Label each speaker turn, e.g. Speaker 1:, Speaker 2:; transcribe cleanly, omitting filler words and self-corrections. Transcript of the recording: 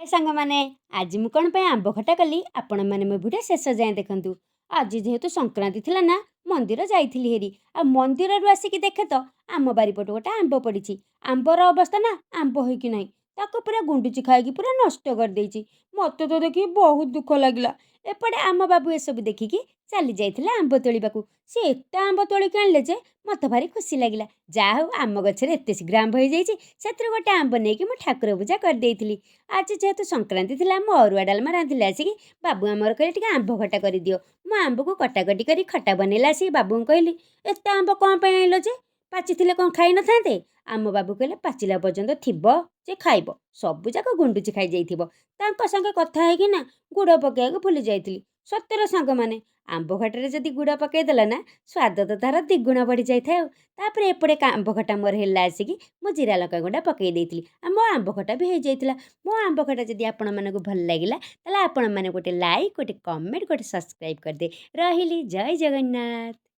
Speaker 1: ସାଙ୍ଗମାନେ, ଆଜି ମୁଁ କ'ଣ ପାଇଁ ଆମ୍ବ ଖଟା କଲି, ଆପଣମାନେ ମୋ ଭିଡ଼ିଓ ଶେଷ ଯାଏଁ ଦେଖନ୍ତୁ। ଆଜି ଯେହେତୁ ସଂକ୍ରାନ୍ତି ଥିଲା ନା, ମନ୍ଦିର ଯାଇଥିଲି ହେରି। ଆଉ ମନ୍ଦିରରୁ ଆସିକି ଦେଖେ ତ ଆମ ବାରିପଟୁ ଗୋଟେ ଆମ୍ବ ପଡ଼ିଛି। ଆମ୍ବର ଅବସ୍ଥା ନା ଆମ୍ବ ହେଇକି ନାହିଁ, ତାକୁ ପୁରା ଗୁଣ୍ଡୁଚି ଖାଇକି ପୁରା ନଷ୍ଟ କରିଦେଇଛି। ମୋତେ ତ ଦେଖିକି ବହୁତ ଦୁଃଖ ଲାଗିଲା। ଏପଟେ ଆମ ବାବୁ ଏସବୁ ଦେଖିକି ଚାଲି ଯାଇଥିଲେ ଆମ୍ବ ତୋଳିବାକୁ। ସେ ଏତେ ଆମ୍ବ ତୋଳିକି ଆଣିଲେ ଯେ ମୋତେ ଭାରି ଖୁସି ଲାଗିଲା। ଯାହା ହଉ, ଆମ ଗଛରେ ଏତେ ଶୀଘ୍ର ଆମ୍ବ ହେଇଯାଇଛି। ସେଥିରୁ ଗୋଟେ ଆମ୍ବ ନେଇକି ମୁଁ ଠାକୁର ପୂଜା କରିଦେଇଥିଲି। ଆଜି ଯେହେତୁ ସଂକ୍ରାନ୍ତି ଥିଲା, ମୁଁ ଅରୁଆ ଡାଲମା ରାନ୍ଧିଲା ଆସିକି ବାବୁ ଆମର କହିଲେ, ଟିକେ ଆମ୍ବ ଖଟା କରିଦିଅ। ମୁଁ ଆମ୍ବକୁ କଟାକଟି କରି ଖଟା ବନେଇଲା ଆସିକି ବାବୁଙ୍କୁ କହିଲି, ଏତେ ଆମ୍ବ କ'ଣ ପାଇଁ ଆଣିଲ ଯେ? ପାଚିଥିଲେ କ'ଣ ଖାଇନଥାନ୍ତେ? ଆମ ବାବୁ କହିଲେ, ପାଚିଲା ପର୍ଯ୍ୟନ୍ତ ଥିବ ଯେ ଖାଇବ, ସବୁଯାକ ଗୁଣ୍ଡୁଚି ଖାଇଯାଇଥିବ। ତାଙ୍କ ସାଙ୍ଗେ କଥା ହେଇକି ନା ଗୁଡ଼ ପକାଇବାକୁ ଭୁଲି ଯାଇଥିଲି। ସତରେ ସାଙ୍ଗମାନେ, ଆମ୍ବ ଖଟାରେ ଯଦି ଗୁଡ଼ ପକାଇଦେଲ ନା, ସ୍ୱାଦ ତ ତା'ର ଦ୍ୱିଗୁଣ ବଢ଼ିଯାଇଥାଏ। ଆଉ ତାପରେ ଏପଟେ ଆମ୍ବ ଖଟା ମୋର ହେଲା ଆସିକି ମୁଁ ଜିରା ଲଙ୍କା ଗୁଣ୍ଡ ପକାଇ ଦେଇଥିଲି ଆଉ ମୋ ଆମ୍ବ ଖଟା ବି ହେଇଯାଇଥିଲା। ମୋ ଆମ୍ବ ଖଟା ଯଦି ଆପଣମାନଙ୍କୁ ଭଲ ଲାଗିଲା, ତାହେଲେ ଆପଣମାନେ ଗୋଟେ ଲାଇକ୍, ଗୋଟେ କମେଣ୍ଟ, ଗୋଟେ ସବସ୍କ୍ରାଇବ୍ କରିଦେ। ରହିଲି, ଜୟ ଜଗନ୍ନାଥ।